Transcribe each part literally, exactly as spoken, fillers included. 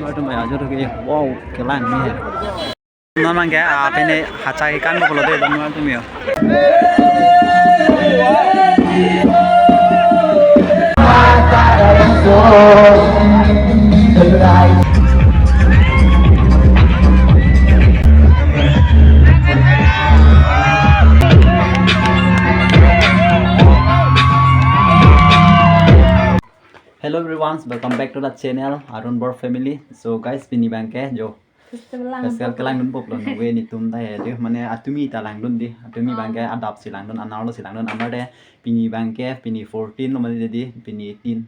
Atum ya, ajo ke, wow, kelang ni ya. Non abangke, ah, pini hacha kekan pulo dei, don atum yo. Hello everyone, welcome back to the channel Arun Bor Family. So guys, pini abangke jo festival lang festival kelang dun pulo, nonke netum ta ya, dei, mane atumi ta langdun dei, atumi abangke adap si langdun, anerlo si langdun, anpar dei pini abangke, pini fourteen lo mane dei, pini eighteen,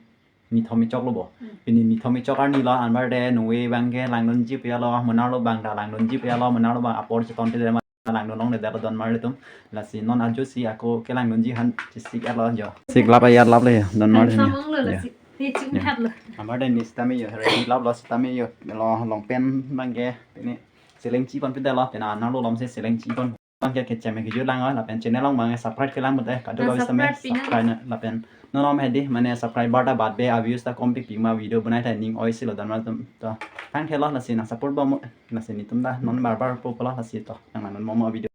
nithom-i chok lo bo. Hmm. Pini nithom-i chok arni lo, anpar dei nonke abangke langdunji pu ya lo, mo nerlo abang ta langdunji pu ya lo, mo nerlo abang apor cheton te dei, langdun long dei, dei lo don atum. Lasi non ajo si ako kelangdunji aphan chesik-et lo jo. Sik lap ya, lap le don atum. Samong lo, ya. Lasi. Ni ching ya. That lo. Anpar dei ne sitame yo, ready lap lo sitame yo, lo long pen abangke, pini seleng chi pon pida lo, pini anerlo alom si seleng chi pon. Abangke kechem kejut lang lo, lapen channel along abangke subscribe kelang mut dei, kadokave sitame subscribe pin subscribe na, lapen non om hedi, mane subscriber ta bat be, views ta kom pikpik ma video bonai ta ning oi si lo don atum. To, thank you lo, lasi nang support bom, lasi netum ta non bar bar po pulo, lasi to, nang non mo mo video.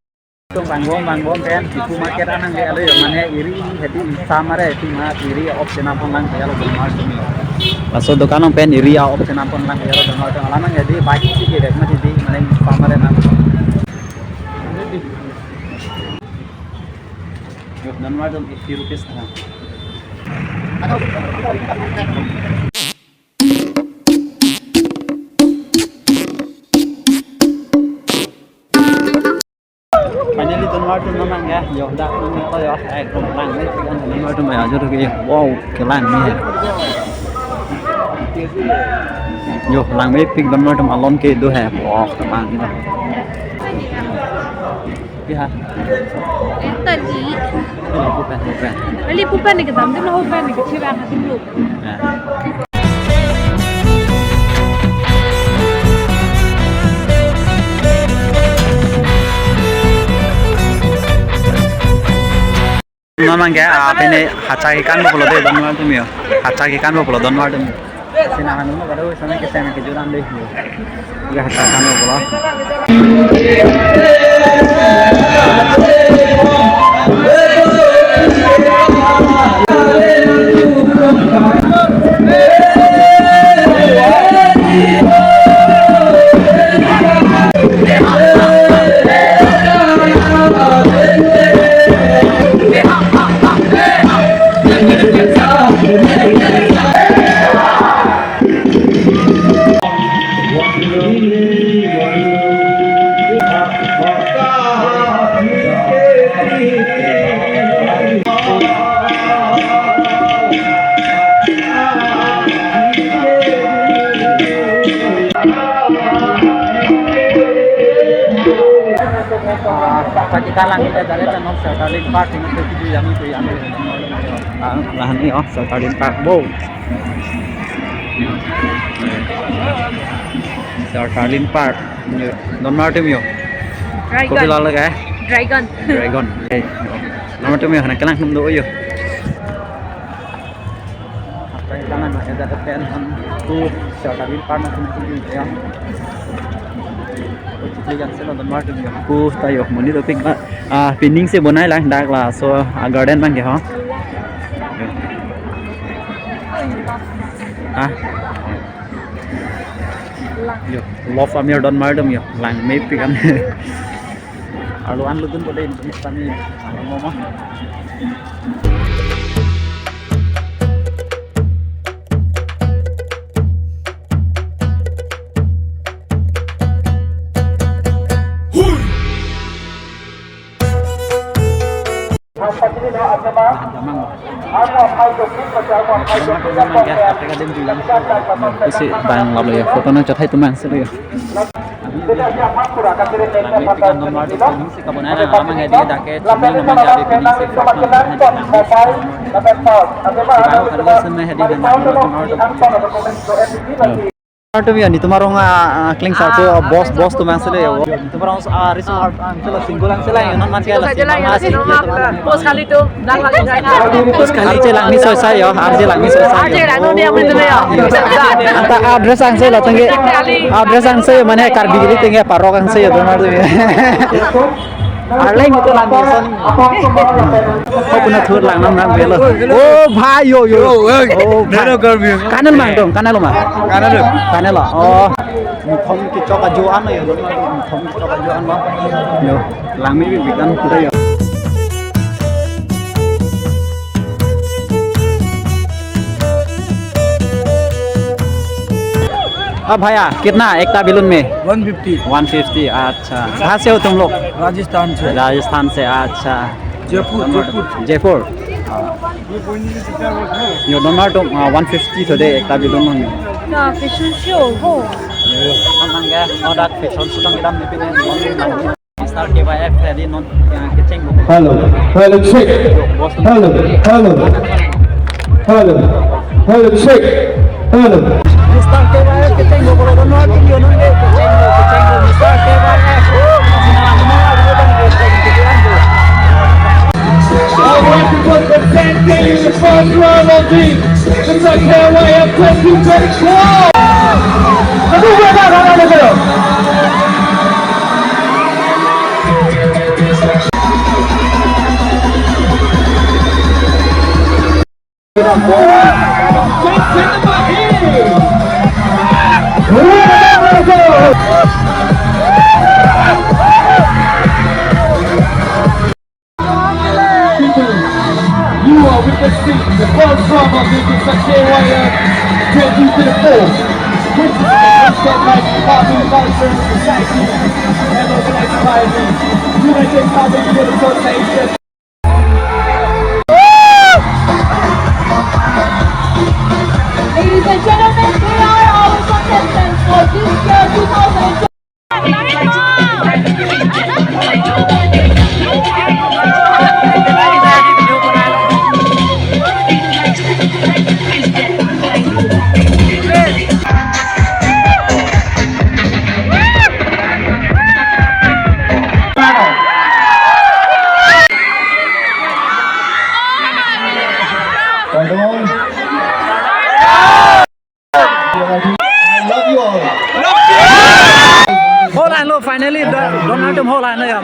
Tung bang bom, bang bom pen, ipu market anang ke alo yo, mane iri hedi sama re, ipu ma iri option apon lang ke alo, bang market ni. Laso dokan along pen iri a option apon lang ke alo, bang market alam hedi bike si ke dek mati di, mane sama re nang. Yo, don atum eighty rupees tha. Finally, don atum non abangke, yo, dak non ko yo, eh, kelang ni, don atum ya, ajo ke, wow, kelang ni. Yo, langmepik don atum alon ke do hai, wow, kelang ni. Pi ha? Eta di. Lapu pen, lapu pen. Ali pupen ni kedam, dia mau pen ni kecil banget dulu. Ya. Non abangke, ah, pini hacha kekan pulo dei, don atum yo. Hacha kekan pulo, don atum. Sina hanu no kado sana ke sana ke juran dei. Ya, hacha kekan pulo. Ah, pati kalang kita dari tanong sa Darlene Park, ini tuh video yang itu yang itu. Ah, lahan ini, oh, sa Darlene Park, wow. Sa Darlene Park, yo. Don atum yo. Dragon. Kopi lalo ke? Dragon. Dragon. Eh, yo. Don atum yo, nang kelang atum do yo. Apa yang kalang, ya, ada pen, ham, tuh, sa Darlene Park, nanti, nanti, ya. Ko chikli jangselo don atum yo. Ko ta yo, monit dopik ba. Ah, pining si bonai lang dak laso, ah, garden abangke ho. Ah. Yo, love amir don atum yo. Langmepik an. Arlo an lutun ko dei, kami. Arlo mo mo. Kusi bang lalo ya, foto nang chot hai tumang selo ya. Langmepik an don atum, pining si kabonai nang alam abangke dei, dak ke chumi nang abangke dei, pining si flat nang abangke dei. Si bang kado sun nang hedi nang don atum. Tum ya, netum arong, ah, ah, kling sarpo, ah, boss, boss tum angse lo ya. Netum arong, ah, reso, ah, angse lo single angse lo ya, non man ke la single angse lo. Boss kali tu, dak lagi dak. Boss kali. R J Langmi Soisai ya, R J Langmi Soisai. R J Langmi dia main tu ya. Anta address angse lo tengke. Address angse mane Karbi Gili tengke parok angse ya, donor tu ya. Arleng itu lang biasa nih. Kok pernah tur lang nam lang belo. Oh, bhai, yo, yo. Yo, eh, oh, bhai. Nero Karbi. Kanal mang dong, kanal mang. Kanal. Kanal lo. Oh. Mukhom kechok ajoan lo ya, mukhom kechok ajoan lo. Yo, Langmi bi bikan kuda ya. अब भैया, कितना एकता बेलून में? One fifty. One fifty, अच्छा। कहाँ से हो तुम लोग? राजस्थान से। राजस्थान से, अच्छा। जयपुर, जयपुर। जयपुर। यो, donor tum, ah, one fifty to de ekta balloon lo. Na, fashion show ho. Yo, ang angga, oh, dak fashion show tang kedam ni pine. Mister K Y F tadi non, eh, kecheng lo. Hello, hello, check. Hello, hello. Hello, hello, check. Hello. Mister K Y F kecheng lo, kalau donor pin yo non de, kecheng lo, kecheng lo, Mister K Y F. All right, people, presenting the first round of the Mister K Y F twenty twenty-four. Aduh, gue gak, gak, gak, gak. You are witnessing the first round of the Mister K Y F twenty twenty-four, which is sponsored by the Karbi Cultural Society and organized by the United Karbi Youth Association. Ladies and gentlemen, they are our contestants for this year two thousand. Pardon. I love you all. Hol an lo, finally, do-, donor tum hol an lo ya.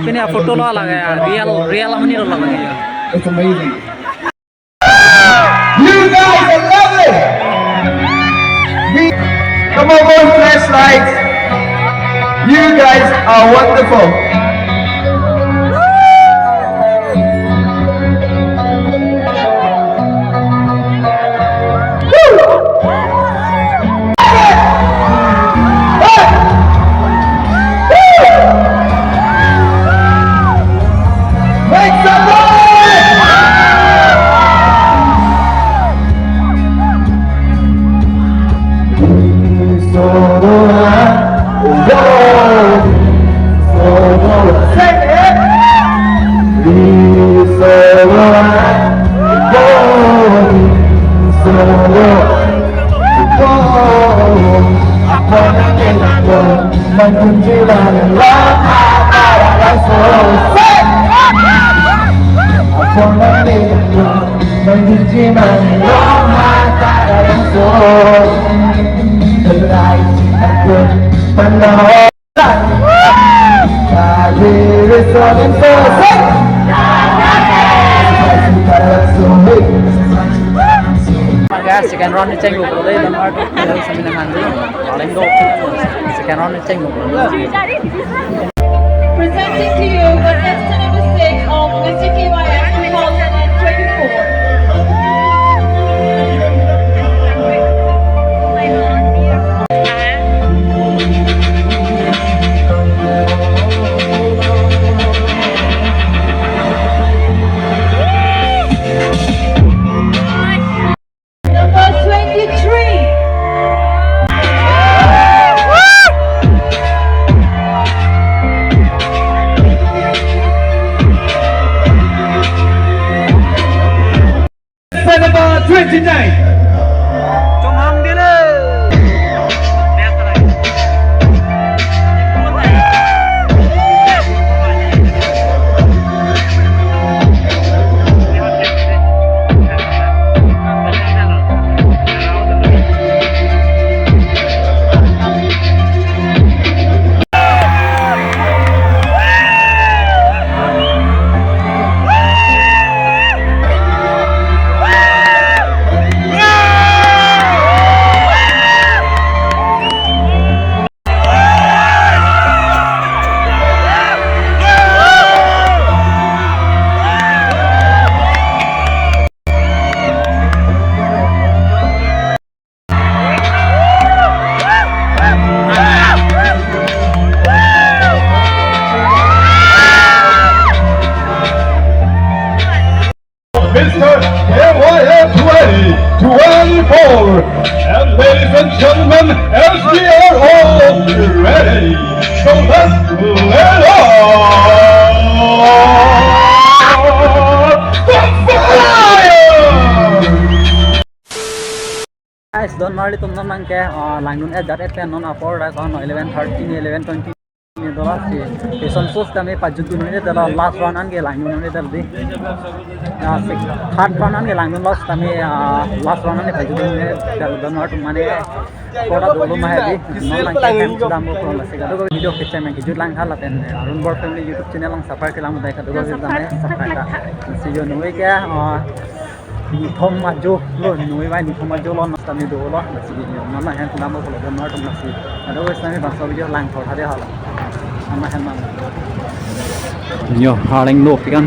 Pini photo lo lage ya. Real, real amonit lo lage ya. It's amazing. You guys are lovely. We, come on, more flashlights. You guys are wonderful. Make some noise! Sing it! Maka second round ni cheng lo, kalau dari nomor tu, kalau sambil nang handu, paling do. Second round ni cheng lo. Presenting to you contestant number six of Mister K Y F two thousand twenty-four. Number twenty-three. Kali tum non nangke, ah, langdun-et jar-et pen non apor ra ko no eleven thirty ni eleven twenty ni dola si. Eson sos kami pajutdun ni dola last round an ke langdun ni dola di. Ya, si third round an ke langdun last kami, ah, last round an ke pajutdun ni dola don war tum mane kora dolo ma hebi. Non nangke time chudam bo pon lasi. Kado video kecem yang kejut lang tha lapen Arun Bor Family YouTube channel along subscribe kelang dai kado video subscribe. Subscribe. Si yo noi ke, ah, nithom ajo lo, noi vai nithom ajo lo, nasta ni dolo, nasi di nyo, mama hen tu namo kalau don mar tum nasi. Ada wes nami bangso video lang thor hade hal. Mama hen mama. Yo, harleng lo pikan.